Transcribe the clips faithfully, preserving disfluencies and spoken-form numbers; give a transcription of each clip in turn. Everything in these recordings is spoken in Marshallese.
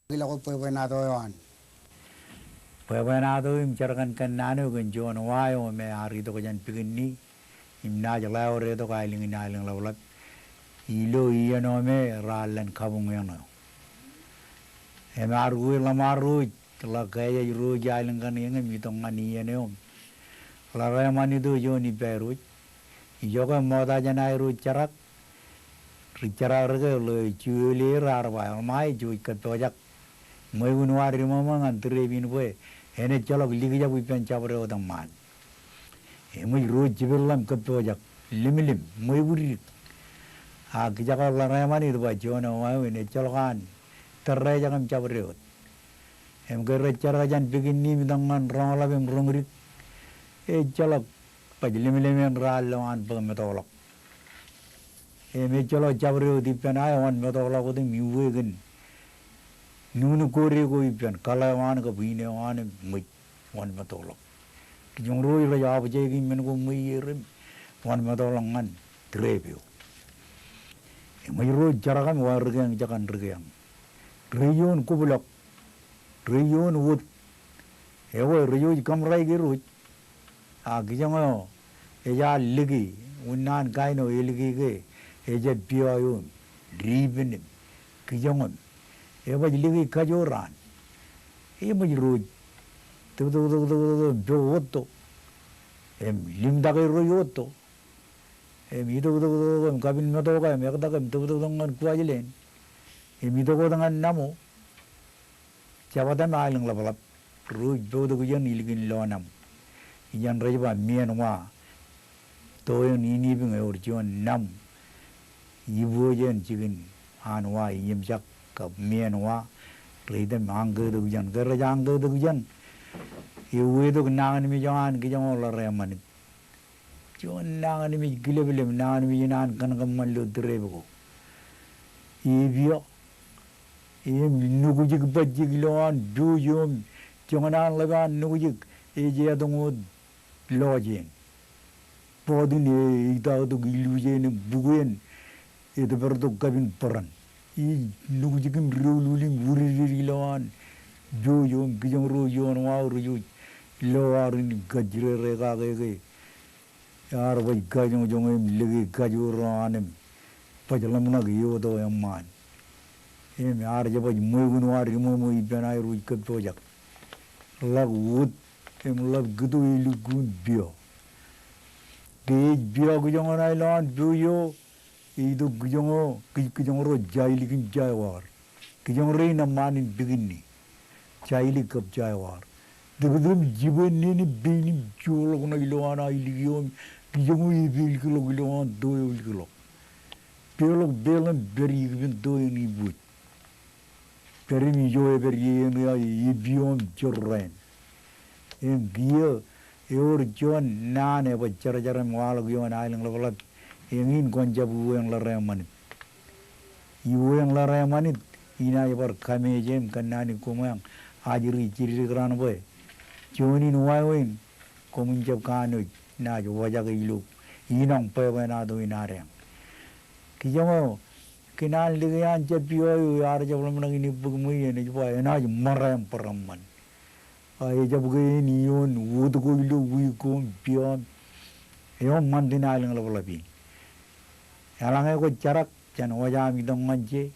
Ilọk bwebwenato eo an. Bwebwenato im jar kaṇ kōnnaan eo kōn juon wa eo me ear itok jān pikinni im naaj ḷaoretok aelōñ in aelōñ ḷapḷap ilo iien eo me raar lōñ kabuñ eṇ eo. Im ear uwe ḷōṃaro ḷak kajjitōk ro aelōñ kaṇ eñin im itok ñan iien eo. Ḷōṃaro ṃanit eo juon ippa ro. Ijoke ṃokta jān aer ro jerak. Ri jerak ri ke ḷe juon eo raar ba, ḷōṃaro ej juon kōppojak. Ṃweiukun wa ri ṃōṃō ñan tūreep in bwe en ejjeḷọk likjab ippān jabdewōt eṃṃaan. Eṃōj ro jipel ḷọk im kōppojak, limlim, ṃweiukdik. A kijak eo ḷōṃaro ṃanit ba juon eo wāween ejjeḷọk an tōrrejak im jabdewōt. Im ke rej jerak jān pikinni im itok ñan roñḷap im roñdik, ejjeḷọk baj limlim eṇ raar lo an bōk metoḷọk. Im ejjeḷọk jabdewōt ippān aō wōnṃaanḷọk wōt im iwe kōn nuknuk kore ko ippān kaḷ eo an kab in eo an im ṃōj wōnṃaanḷọk. Kijoñ ro rej objekin men ko ṃweier im wōnṃaanḷọk ñan tūreep eo. Eṃōj ro jerak im wa ri keañ jekōṇ ri keañ. Ri ioon kobḷọk. Ri ioon wōt. Ekwe ri iooj kōṃṃan ri iooj. A kijoñ eo ej ar liki, unin an kain eo eliki ke ejab piọ eo im dipen im kijoñ im ebaj liki kajoor an. Eṃōj ro tōktōk tōktōk tōktōk im pok wōtto im limtak ro wōtto im itōktōktōk im kapin meto ka im ektak im tōktōktōk ñan Kuwajleen im itok wōt ñan Namo. Jabdewōt aelōñ ḷapḷap ro ej poktok ijeṇ ilikin lo Namo. Ijeṇ rej ba mien wa. To eṇ inipiñ ewōr juon nam. Ibooj eṇ jikin an wa iemjak kab mien wa. Rej item añkōtok ijeṇ. Ke rej añkōtok ijeṇ, ewetok nañinmej eo an kijoñ eo ḷōṃaro ṃanit. Juon nañinmej kileplep, nañinmej in an kōṇkōṃṃan ilo tūreep ko. Epiọ im nukjik bajjek ilowaan piooj eo im joñan an ḷap an nukjik ej etoñ wōt lọjien. Bọtin e eitaaktok ilujien im bukien etōpar tok kapin bōran. Ij nukjik im doulul im wirded ilowaan piooj eo im kijoñ ro ioon wao ri iooj lọwaar in im kajjirere kake ke ear baj kajoñjoñ im lōke kajoor ro an im baj ḷōmṇak eoto eṃṃaan. Im ear jab baj ṃweiukun wa ri ṃōṃō ippān aer ro ej kōppojak. Ḷak wōt im ḷap kito elukkuun piọ. Ke ej piọ kijoñ eo ṇa ilowaan piooj eo, ej itok kijoñ eo, kij-, kijoñ ro jailik im jaiwaar. Kijoñ rein eṃṃaan in pikinni. Jailik kab jaiwaar. Tōktōk im jibwinnin im pein im joḷọk ṇa ilowaan ailik eo im kijoñ eo epelikḷọk ilowaan to eo elikḷọk. Peḷọk peḷ im pād ikipen to eṇ ibuuj. Pād im ijo epād iien eo epiọ im jorrāān. Im kiiō ewōr juon naan ebaj jarjar im waḷọk ioon aelōñ ḷapḷap eñin kwōn jab uwe eṇ ḷōṃaro ṃanit. Iwe eṇ ḷōṃaro ṃanit inaaj bar kameej im kōnnaan koṃ eañ ajri jidikdik raṇ bwe juon in wāween koṃwin jab kanooj naaj wōjake ilo inoñ bwebwenato in ad eañ. Kijoñ eo kōn an lōke an jab piọ eo ear jab ḷōmṇak in ebbōk ṃweien ej ba enaaj ṃōrā im bōrōṃṃan. A ejab ke en ioon wōt ko ilo wiik ko im piọ im eo ṃantin aelōñ ḷapḷap in. Eḷaññe kwōj jarak jān wōj aṃ itok ñan je,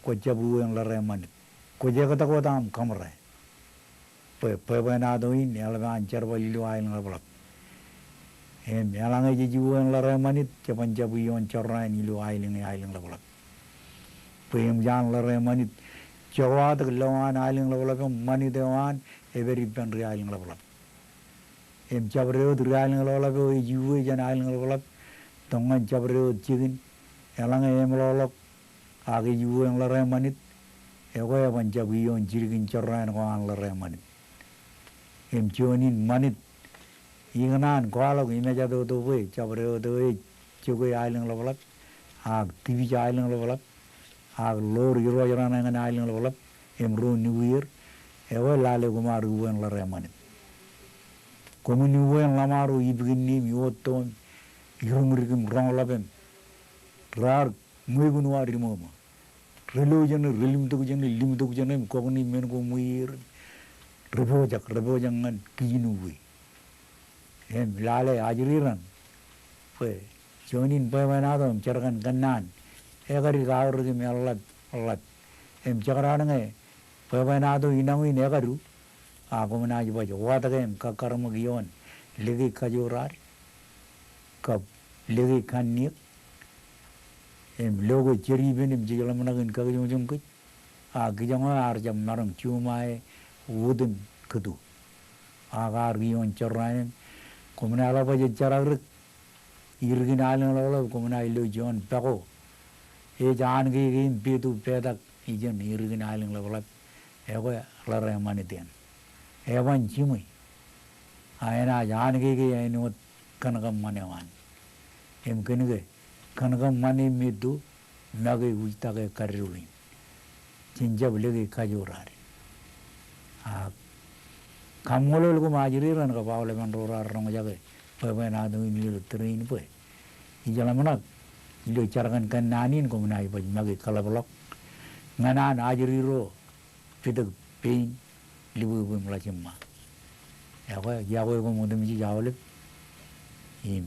kwōj jab uwe eṇ ḷōṃaro ṃanit. Kwōj ektak wōt aṃ kōṃṃare. Bwe bwebwenato in eḷap an jerbal ilo aelōñ ḷapḷap. Im eḷaññe jej uwe eṇ ḷōṃaro ṃanit, jeban jab ioon jorrāān ilo aelōñ e aelōñ ḷapḷap. Bwe eṃōj an ḷōṃaro ṃanit jowatak lowaan aelōñ ḷapḷap im ṃanit eo an epād ippān ri aelōñ ḷapḷap. Im jabdewōt ri aelōñ ḷapḷap eo ej uwe jān aelōñ ḷapḷap, tok ñan jabdewōt jikin, eḷaññe emeḷọkḷọk ak ej uwe eṇ ḷōṃaro ṃanit, ekwe eban jab ioon jidikin jorrāān ko an ḷōṃaro ṃanit. Im juon in ṃanit, ikōṇaan kwaḷọk im ejatoto bwe jabdewōt eo ej jokwe aelōñ ḷapḷap ak tipij aelōñ ḷapḷap ak ḷoor irooj raṇe ñan aelōñ ḷapḷap im ro nukier, ekwe lale koṃ ar uwe eṇ ḷōṃaro ṃanit. Koṃwin uwe eṇ ḷōṃaro ipikinni im iwōtto im iroñdik im roñḷap im raar ṃweiukun wa ri ṃōṃō. Ri lo jeṇe, ri limtok jeṇe, limtok jeṇe im kọkni men ko ṃweer. Ri pojak, ri pojak ñan kijin uwe. Im lale ajri raṇ bwe juon in bwebwenato im jerkan kōnnaan ekadi kaorōk im eḷḷap, eḷḷap. Im jekdọọn ñe bwebwenato inañin ekadu, a koṃ naaj baj watōke im kakkarōṃōk ioon lōke kajoor ad kab lōke kanniōk im lo ko jej ippān im jej ḷōmṇak in kakijoñjoñ kōj. A kijoñ eo ear jab maroñ juṃae wūtōn kōto. Ak ear ioon jorrāān in, koṃ naaj ḷap aje jerakrōk irikin aelōñḷapḷap, koṃ naaj lo juon pako ej ankeeke im petu petak ijin irikin aelōñḷapḷap. Ekwe ḷareṃanit eṇ. Eban jiṃwe. A enaaj ankeeke āinwōt kōn kōṃṃan eo an. Im kōnke kōn kōṃṃan im etto make wūjtake kaddoḷ in. Jen jab lōke kajoor ad. A kaṃṃoolol koṃ ajri raṇ kab aolepen ro raar roñjake bwebwenato im ilo tōre in bwe ij ḷōmṇak ilo jerkan kōnnaan in koṃ naaj baj make kaḷapḷọk ñan an ajri ro pitōk pein, libwibwi im ḷajiṃṃa. Ekwe, iọkwe koṃ otemjej aolep im